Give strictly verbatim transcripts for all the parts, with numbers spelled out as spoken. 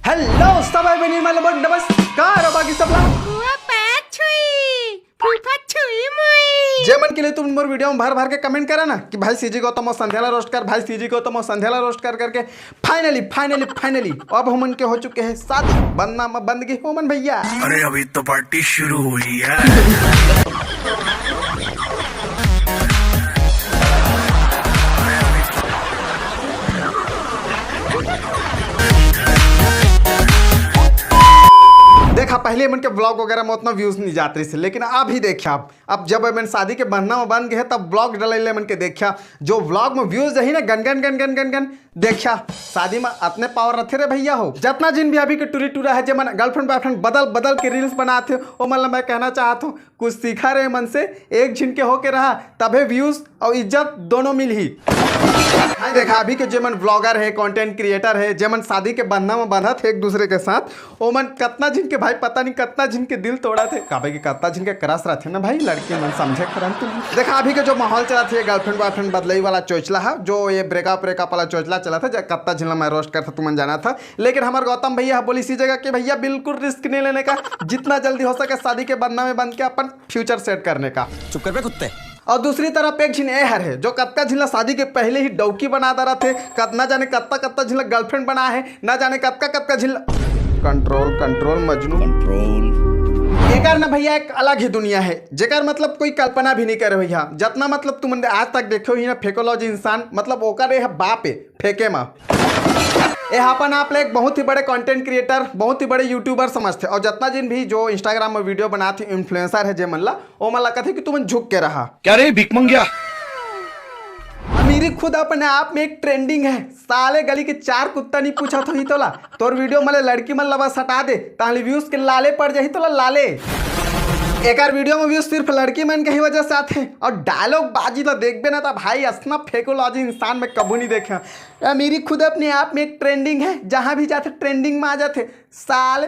Hello सब भाई बहन मन, नमस्कार। और बाकी सब ला फूफा छुई, फूफा छुई मुई। जे मन के लिए तुम मोर वीडियो में भर भर के कमेंट करा ना कि भाई सीजी गौतम और संध्या ला रोस्ट कर, भाई सीजी गौतम और संध्या ला रोस्ट कर करके फाइनली, फाइनली, फाइनली अब हमन के हो चुके हैं शादी। बंदना में बंद गए हो मन भैया। अरे अभी तो पार्टी शुरू हुई है। देखा, पहले मन के ब्लॉग वगैरह में उतना व्यूज नहीं जात रही, लेकिन अभी देखा, अब जब मन शादी के बंधना में बंध गए, तब ब्लॉग डाले ले मन के देखा, जो ब्लॉग में व्यूज रही ना, gun gun gun gun gun gun. देखा, शादी में अतने पावर रथे रे भैया हो। जितना जिन भी अभी के टूरी टूरा है, जे मन गर्लफ्रेंड बॉयफ्रेंड बदल बदल के रील्स बनाते हो, ओ मन ला मैं कहना चाहत हूँ, कुछ सीखा रे मन से, एक झिन के होके रहा, तभे व्यूज और इज्जत दोनों मिलही। हाँ, देखा, अभी के जे मन ब्लॉगर है, कंटेंट क्रिएटर है, जे मन शादी के बंधना में बंधत है एक दूसरे के साथ, ओ मन कतना झिन के भाई, पता नहीं कतना झिन के दिल तोड़त है। काबे के कतना झिन के क्रश रथे ना भाई, लड़की मन समझे करन तुम। देखा, अभी के जो माहौल चलत है, गर्लफ्रेंड बॉयफ्रेंड बदलई वाला चोचला है, जो ये ब्रेकअप ब्रेकअप वाला चोचला चलत है, जे कतना झिन ला मैं रोस्ट करता तुमन जाना था, लेकिन हमार गौतम भैया बोली इसी जगह के भैया बिल्कुल रिस्क नहीं लेने का, जितना जल्दी हो सके शादी के बंधना में बंध के अपन फ्यूचर सेट करने का। चुप कर बे कुत्ते। और दूसरी तरफ एक झिन ए हर है, जो कतका झिन ला शादी के पहले ही डौकी बना दे रथे, कत-, ना जाने कतका कतका झिन ला गर्लफ्रेंड बना है, ना जाने कतका कतका झिन ला। Control, control Majnu. कंट्रोल। एकर ना भैया एक अलग ही दुनिया है, जेकर मतलब कोई कल्पना भी नहीं करे भैया। जितना मतलब तुमन आज तक देखे हो ही ना फेकोलॉजी इंसान, मतलब ओकर ये बाप है फेंके मा। ये अपन आप ले एक बहुत ही बड़े कंटेंट क्रिएटर, बहुत ही बड़े यूट्यूबर समझते। और जितना जिन भी जो इंस्टाग्राम में वीडियो बनाते इन्फ्लुएंसर है जे मन ला, ओ मन ला कथे कि तुमन झुक के रहा। क्या रे भिख मंगिया? अमीरी खुद अपने आप में एक ट्रेंडिंग है। साले गली के चार कुत्ता नहीं पूछत होही तोला। तोर वीडियो मले लड़की मन ला बस हटा दे, ताहले व्यूज के लाले पड़ जाही तोला लाले। एकर वीडियो में व्यूज सिर्फ लड़की मन के ही वजह से आथे। और डायलॉग बाजी ला देखबे ना त भाई, असना फेकोलॉजी इंसान में कभू नहीं देखे। अमीरी खुद अपने आप में एक ट्रेंडिंग है, जहाँ भी जाथे ट्रेंडिंग में आ जाथे। साले।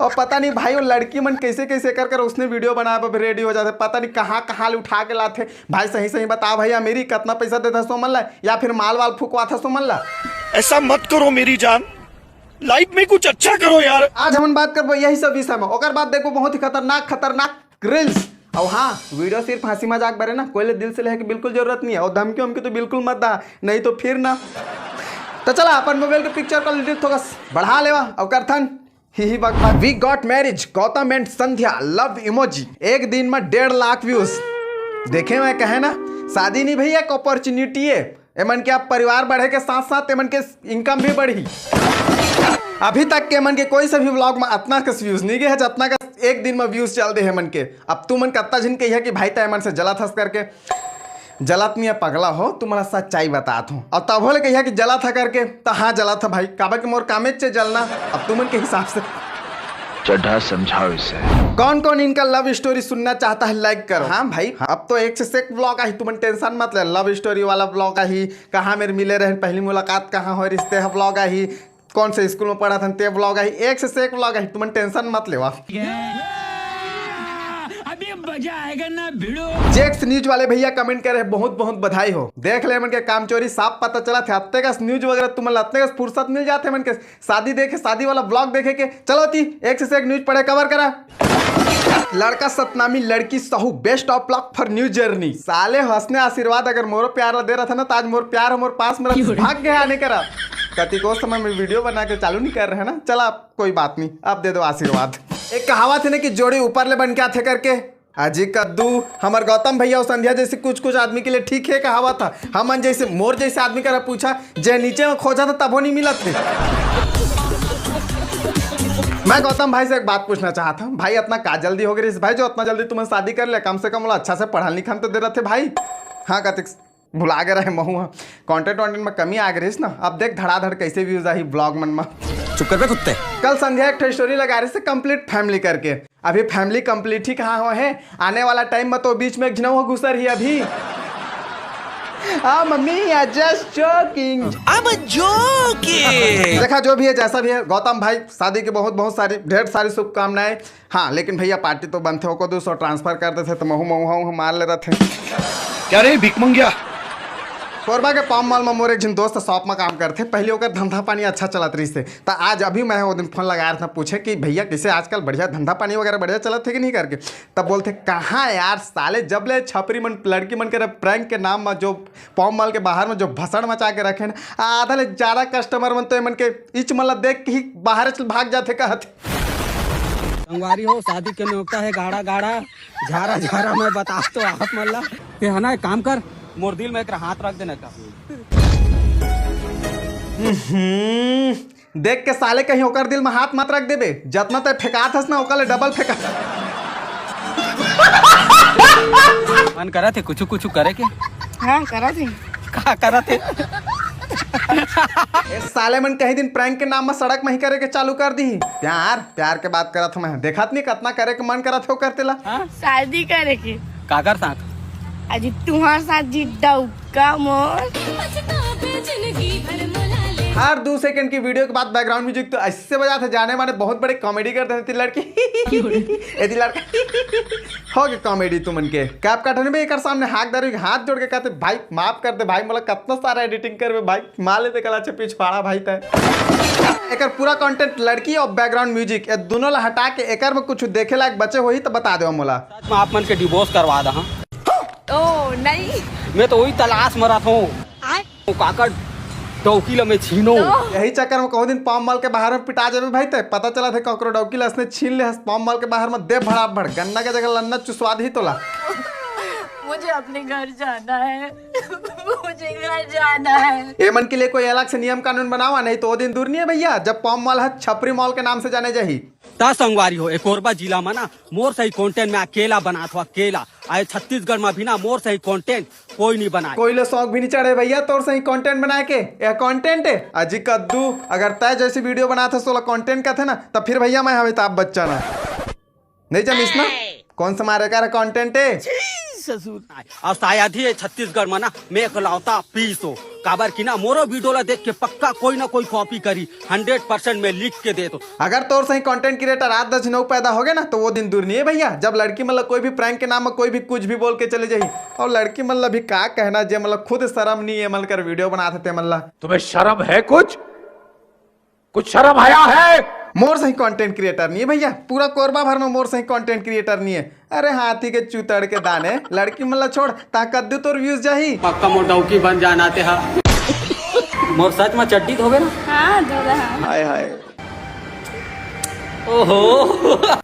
और पता नहीं भाई, वो लड़की मन कैसे कैसे कर कर उसने वीडियो बनाए बर रेडी हो जाथे, पता नहीं कहाँ कहाँ ले उठा के लाथे। भाई सही सही बता भाई, अमीरी कितना पैसा देथा सोमन ला, या फिर माल वाल फुकवाथा सोमन ला? ऐसा मत करो मेरी जान, लाइफ में कुछ अच्छा करो यार। आज हमन बात करबो यही सब विषय में, ओकर बाद देखबो बहुत ही खतरनाक खतरनाक रील्स। और हाँ, वीडियो सिर्फ हंसी मजाक भरे ना, कोई ले दिल से लेहे के बिल्कुल जरूरत नहीं है, और धमकी उमकी तो बिल्कुल मत दा, नहीं तो फिर ना। तो चला, अपन मोबाइल के पिक्चर क्वालिटी थोड़ा बढ़ा लेवा और करथन ही ही बकबक। We got married, Gautam and Sandhya, love emoji। एक दिन में डेढ़ लाख व्यूज। देखे मैं कहे ना, शादी नहीं भैया, एक अपॉर्चुनिटी है। एमन के अब परिवार बढ़े के साथ साथ एमन के इनकम भी बढ़ी। अभी तक के एमन के कोई से भी व्लॉग में अतना कस व्यूज नहीं गए है, जतना का एक दिन में व्यूज चल दे है एमन के। अब तुमन कत्ता झिन कहिया कि भाई, तय एमन से जलत हस करके। जलत नहीं है पगला हो, तुम्हारा सच्चाई बतात हूँ। और तब होले कहिया कि जलत है करके, तो हाँ, जलत है भाई, काबर के मोर कामेच से जलना। अब तुमन के हिसाब से चड्ढा समझाओ इसे। कौन कौन इनका लव स्टोरी सुनना चाहता है, लाइक करो। हाँ भाई, अब तो एक से एक व्लॉग आही, तुमन टेंशन मत ले। लव स्टोरी वाला व्लॉग आही, कहाँ मेर मिले रहन, पहली मुलाकात कहाँ होय रिहिस, तेहा व्लॉग आही, कौन से स्कूल में पढ़त हन, ते व्लॉग आही, एक से एक व्लॉग आही, तुमन टेंशन मत लेवा। अभी मजा आएगा ना भिड़ो। जेक्स न्यूज वाले भैया कमेंट करे, बहुत बहुत बधाई हो। देख ले, एमन के काम चोरी साफ पता चलत हे। अत्ते कस न्यूज वगैरह तुमन ला अत्ते कस फुर्सत मिल जाथे एमन के शादी देखे, शादी वाला व्लॉग देखे के। चलो ती, एक से एक न्यूज पढ़े, कवर करा। लड़का सतनामी, लड़की सहू, best of luck for new journey। साले हंसने आशीर्वाद अगर मोरो प्यार ला दे रहा था ना, तो आज मोर प्यार मोर पास में रहती, भाग गया आने करा। कति को समय में वीडियो बना के चालू नहीं कर रहे हैं ना, चला कोई बात नहीं, आप दे दो आशीर्वाद। एक कहावत है ना कि जोड़ी ऊपर ले बन के आथे करके। अजी कद्दू, हमर गौतम भैया और संध्या जैसे कुछ कुछ आदमी के लिए ठीक है कहावत है। हमन जैसे, मोर जैसे आदमी करा पूछा, जे नीचे में खोजा था तबो नहीं मिलत थे। मैं गौतम भाई से एक बात पूछना चाहता हूँ भाई, इतना का जल्दी हो गई इस भाई, जो इतना जल्दी तुमन शादी कर ले? कम से कम वो अच्छा से पढ़ल लिखन तो दे रहे थे भाई। हाँ, कतिक भुला गए रहे महू। कंटेंट वंटेंट में कमी आ गई ना। अब देख धड़ाधड़ कैसे व्यूज आही ब्लॉग मन में। चुप कर बे कुत्ते। कल संध्या एक ठो स्टोरी लगा रही से कंप्लीट फैमिली करके। अभी फैमिली कंप्लीट ही कहाँ हो है, आने वाला टाइम में तो बीच में एक झिनऊ हो घुसर ही अभी। आ mummy, I just joking। I'm joking। देखा, जो भी है, जैसा भी है, गौतम भाई, शादी की बहुत बहुत सारी, ढेर सारी शुभकामनाएं। हाँ, लेकिन भैया, पार्टी तो बनथे, ओको दो सौ ट्रांसफर कर देथे, तो महू महू हूँ मार ले रथे। क्या रे भिख मंगिया, कोरबा के पाम मॉल म मोर एक झन दोस्त शॉप म काम करथे। पहले ओकर धंधा पानी अच्छा चलत रहिस हे, त आज अभी मैं ओ दिन फोन लगाए रहा पूछे कि भैया, कैसे आजकल बढ़िया धंधा पानी वगैरह बढ़िया चलत हे कि नहीं करके। तब बोलथे, "कहाँ यार साले, जब ले छपरी मन लड़की मन के प्रैंक के नाम म जो पाम मॉल के बाहर म जो भसड़ मचा के रखे न, आधा ले ज्यादा कस्टमर मन तो एमन के इच मन ला देख के ही बाहर चल भाग जाथे," कहत। संगवारी हो, शादी के न्योता हे गाड़ा गाड़ा, झारा झारा, मैं बता तो आप मन ला। ते है ना, एक काम कर, मोर दिल में एक हाथ रख देना का। हम्म, देख के साले कहीं ओकर दिल में हाथ मत रख देबे, जतना तय फेंकात हस ना, ओकर ले डबल फेंका। मन करत हे कुछ कुछ करे के। हाँ, करत हे। का करत हे? ए साले मन कहीं दिन प्रैंक के नाम में सड़क में ही करे के चालू कर दी। प्यार, प्यार के बात करत हूँ मैं। देखत नहीं कतना करे के मन करत हे ओकर तेला। हाँ? शादी करे के। काकर साथ? अजी तुम्हार साथ जी डौका मोर। हर दो सेकंड की वीडियो के बाद बैकग्राउंड म्यूजिक तो ऐसे बजाथे, जाने माने बहुत बड़े कॉमेडी कर देथे लड़की। एदी लड़का हो गए कॉमेडी तुमन के। कैप काटने में एकर सामने हाथ धरे, हाथ जोड़ के कहते, "भाई माफ कर दे भाई, मोला कतना सारा एडिटिंग करबे भाई, मार लेते कला छे पिछवाड़ा भाई तय।" एकर पूरा कंटेंट लड़की और बैकग्राउंड म्यूजिक, ये दोनों ला हटा के एकर में कुछ देखे लायक बचे होही तो बता देवा मोला। सच में आप मन के डिवोर्स करवा दहा। ओ नहीं। मैं तो वही तलाश में रहता हूँ। वो काकर डौकी ला मैं छीनो। तो? यही चक्कर में कहूँ दिन पाम मॉल के बाहर में पिटा जाबे भाई तय। पता चला थे ककरो डौकी ला असने छीन ले हस पाम मॉल के बाहर में दे भड़ा भड़ गन्ना के जगह लन्ना चुसवा दी तोला। मुझे अपने घर जाना है। मुझे घर जाना है। ए मन के लिए कोई अलग से नियम कानून बनावा, नहीं तो वो दिन दूर नहीं है भैया जब पाम मॉल है छपरी मॉल के नाम से जाने जाही। त संगवारी हो, ए कोरबा जिला में ना मोर सही कंटेंट में अकेला बनात हो, अकेला। आए छत्तीसगढ़ में भी ना मोर सही कंटेंट कोई नहीं बनाए। कोई ले शौक भी नहीं चढ़े भैया तोर सही कंटेंट बनाए के। यह कंटेंट है अजी कद्दू। अगर तय जैसी वीडियो बनात हस तोला कंटेंट कहथे ना, त फिर भैया मैं अमिताभ बच्चन है। नहीं जानिस ना? कौन से मारे का कंटेंट है? ससुर। और शायद ही ये छत्तीसगढ़ में ना मैं एकलौता पीस हो, काबर की ना मोरो वीडियो ला देख के पक्का कोई ना कोई कॉपी करी। हंड्रेड परसेंट मैं लिख के दे दो। अगर तोर सही कंटेंट क्रिएटर आज दस नौ पैदा हो गए ना, तो वो दिन दूर नहीं है भैया, जब लड़की मतलब कोई भी प्रैंक के नाम में कोई भी कुछ भी बोल के चले जाही। और लड़की मतलब भी का कहना, जे मतलब खुद शर्म नहीं है, मतलब कर वीडियो बनाते थे मतलब। तुम्हें शर्म है कुछ? कुछ शर्म हया है? मोर सही कंटेंट क्रिएटर नहीं है भैया, पूरा कोरबा भर में मोर सही कंटेंट क्रिएटर नहीं है। अरे हाथी के चूतड़ के दाने, लड़की मन ला छोड़, ता कद्दू तोर व्यूज जाही। पक्का मोर डौकी बन जाना ते हा। मोर सच में चड्डी धोबे ना? हाँ, धो रहा। हाय हाय। ओहो।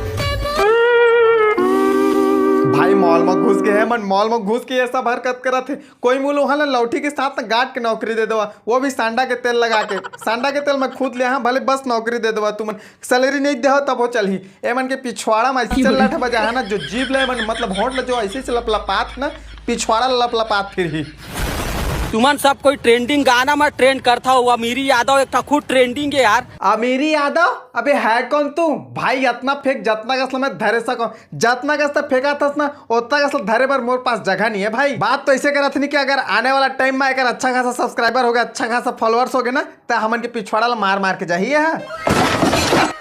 भाई मॉल में घुस गए हैं मन, मॉल में घुस के ये सब हरकत करत है। कोई मुल उहाँ ला लौठी के साथ न गांठ के नौकरी दे देवा, वो भी सांडा के तेल लगा के। सांडा के तेल मैं खुद ले हाँ, भले बस नौकरी दे देवा तुमन, सैलरी नहीं देहो तब वो चलही। एमन के पिछवाड़ा में ऐसे लठ बजा है ना, जो जीभ ले मन मतलब होंठ ले जो ऐसे से लपलपात ना, पिछवाड़ा लपलपात फिर ही। तुमन सब कोई ट्रेंडिंग गाना में ट्रेंड करता हो, अमीरी यादव एक ठा खुद ट्रेंडिंग है यार। अमीरी यादव, अबे है कौन तू? भाई इतना फेंक जतना कस ल मैं धरे सको, जतना कस त फेंका थस ना, ओतना कस ल धरे बर मोर पास जगह नहीं है भाई। बात तो ऐसे करत नहीं कि अगर आने वाला टाइम में अगर अच्छा खासा सब्सक्राइबर हो गया, अच्छा खासा फॉलोअर्स हो गए ना, त हमन के पिछवाड़ा ला मार मार के जाही है।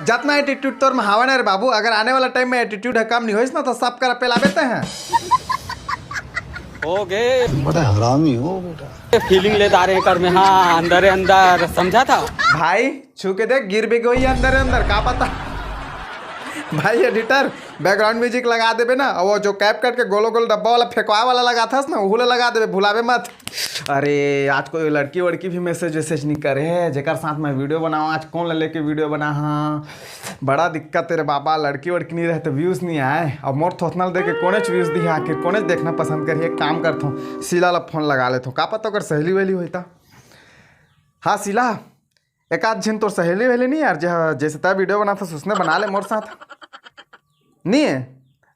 जतना एटीट्यूड तोर में हावे ना रे बाबू, अगर आने वाला टाइम में एटीट्यूड है कम नहीं होइस ना, तो सब कर पेलाबे ते हैं। हो गए। बड़ा हरामी हो बेटा। फीलिंग ले दारे कर में, हाँ, अंदर अंदर समझा था। भाई छू के देख, गिर भी गई अंदर अंदर, का पता। भाई एडिटर, बैकग्राउंड म्यूजिक लगा देबे ना, और वो जो कैप कट के गोलो गोल डब्बा वाला फेंकवा वाला लगा थस ना, उहू ला लगा देबे, भुलावे मत। अरे आज कोई लड़की वड़की भी मैसेज वैसेज नहीं करे है, जेकर साथ मैं वीडियो बनाऊँ। आज कौन ला लेके वीडियो बना? हाँ, बड़ा दिक्कत है रे बाबा, लड़की वड़की नहीं रहे तो व्यूज नहीं आए। अब मोर थोथना ल देख के कोनेच व्यूज दी आखिर, कोनेच देखना पसंद करी। एक काम करथों, शीला ला फोन लगा लेथों, का पता ओकर सहेली वहेली होई ता। हाँ शीला, एक आध झिन तोर सहेली वहेली नहीं यार, जे, जैसे तय वीडियो बनाथस उसने बना ले मोर साथ। नहीं है?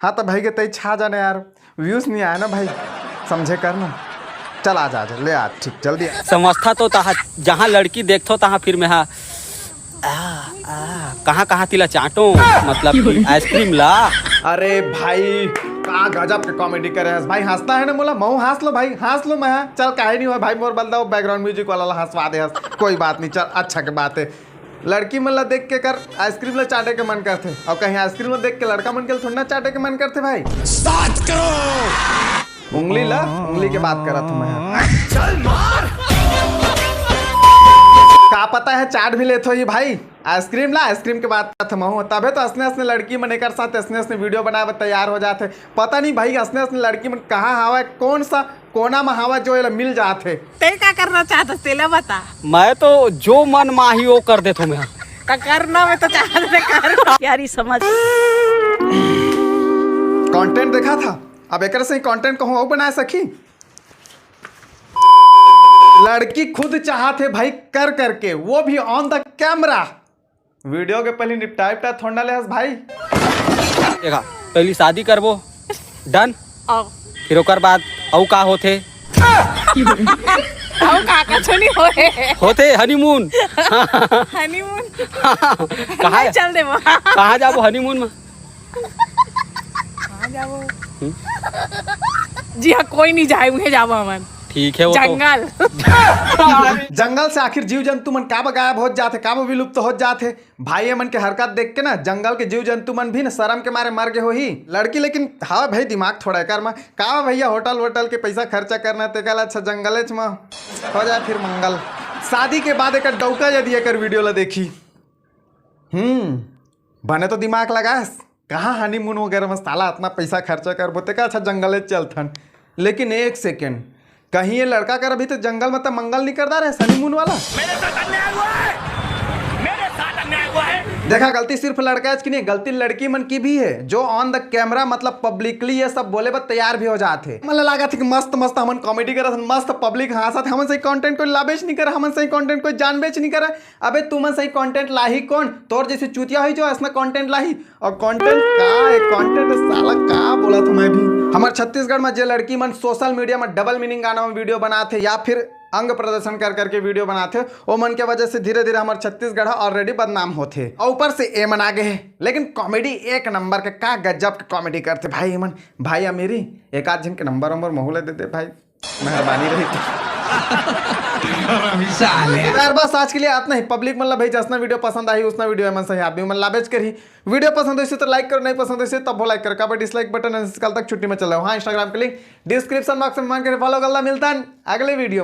हाँ तो भाई के तई छा जाने यार, व्यूज नहीं आया ना भाई, समझे कर ना। चल आ जा, आ जा, ले आ, ठीक, जल्दी आ। समझता तो तहा, जहाँ लड़की देखथो तहाँ फिर मैं हा, आ, आ, कहाँ कहाँ तिला चाटो, मतलब कि आइसक्रीम ला। अरे भाई, का गजब के कॉमेडी करे हस भाई, हंसता है ना मोला, महू हंस लो भाई, हंस लो मैं। चल काहे नहीं हुआ भाई, मोर बलदा वो बैकग्राउंड म्यूजिक वाला ला हंसवा दे हस, कोई बात नहीं, चल अच्छा के बात है। लड़की मन ला देख के कर आइसक्रीम ला चाटे के मन करथे, और कहीं आइसक्रीम ला देख के लड़का मन के थोड़ी ना चाटे के मन करथे भाई। उंगली ला, उंगली के बात करत हूँ मैं। का पता है, चाट भी लेत होही भाई, आइसक्रीम ला, आइसक्रीम के बात करत हूँ। तभे तो असने असने लड़की मन एकर साथ असने असने वीडियो बनाए बर तैयार हो जात हे। पता नहीं भाई, असने असने लड़की मन कहाँ हवय, कौन सा कोना में हवय जो एला मिल जात हे। ते का करना चाहत हस, तेला बता। मैं तो जो मन माही वो कर देथो मैं। त करना में तो चाहत हे, कर। यारी समझ। कंटेंट देखा था, अब एकर से कंटेंट कहूँ अउ बना सकी। लड़की खुद चाहत हे भाई, कर करके, वो भी on the camera। वीडियो के पहले निपटाए उपटाए थोड़ा ले हस भाई। देखा, पहली शादी करबो, डन। आओ। फिर ओकर बाद अउ का होथे? अउ का, कुछ नहीं होए। होथे हनीमून। हनीमून। कहाँ? चल देबो। कहाँ जाबो हनीमून में? कहाँ जाबो? हम्म? जी हाँ, कोई नहीं जाए, उहे जाबो हमन। ठीक है, वो तो जंगल। जंगल से आखिर जीव जंतु मन काबर गायब होत जाथे, काबर विलुप्त होत जाथे? भाई, ये मन के हरकत देख के ना जंगल के जीव जंतु मन भी ना शर्म के मारे मर गे होही। लड़की लेकिन हवा भाई, दिमाग थोड़ा एकर में। का भैया, होटल वोटल के पैसा खर्चा करना, तेकर ला अच्छा जंगलेच में हो जाए फिर मंगल। शादी के बाद एकर डौका यदि एकर वीडियो ला देखी, हम्म, बने तो दिमाग लगास। कहाँ हनीमून वगैरह में साला अतना पैसा खर्चा करबो, तेकर अच्छा जंगलेच चलथन। लेकिन एक सेकेंड, कहीं ये लड़का कर अभी तो जंगल में तो मंगल नहीं करता रहे हनीमून वाला। मेरे साथ अन्याय हुआ है, मेरे साथ अन्याय हुआ है। देखा, गलती सिर्फ लड़का है कि नहीं, गलती लड़की मन की भी है, जो on the camera, मतलब पब्लिकली ये सब बोले बर तैयार भी हो जात हे। मन ला लागत हे कि मस्त मस्त हमन कॉमेडी करत हन, मस्त पब्लिक हंसत हे, हमन सही कंटेंट कोई लाबेच नहीं करे, हमन सही कंटेंट कोई जानबेच नहीं करे। अबे तुमन सही कंटेंट लाही कौन? तोर जैसे चूतिया होही जो असना कंटेंट लाही। और कंटेंट का है, कंटेंट साला का बोला था मैं भी। हमर छत्तीसगढ़ में जे लड़की मन सोशल मीडिया में डबल मीनिंग गाना में वीडियो बनात हे या फिर अंग प्रदर्शन कर करके वीडियो बनात हे, ओ मन के वजह से धीरे धीरे हमर छत्तीसगढ़ ऑलरेडी बदनाम होत हे। और ऊपर से ए मन आ गए हे, लेकिन कॉमेडी एक नंबर के, का गजब के कॉमेडी करथे भाई ए मन। भाई अमीरी, एक आध झन के नंबर वंबर महू ला दे दे भाई, मेहरबानी रही। यार बस आज के लिए अतना ही। पब्लिक मन ला भाई जसना वीडियो पसंद आही, उसना वीडियो ए मन सही आदमी मन लाबेच करही। वीडियो पसंद होइसे तो लाइक करो, नहीं पसंद होइसे तब वो लाइक करो, काबर डिसलाइक बटन है, कल तक छुट्टी में चले हो। हाँ, Instagram के लिंक डिस्क्रिप्शन बॉक्स में मन करे फॉलो कर ला। मिलता है अगले वीडियो में।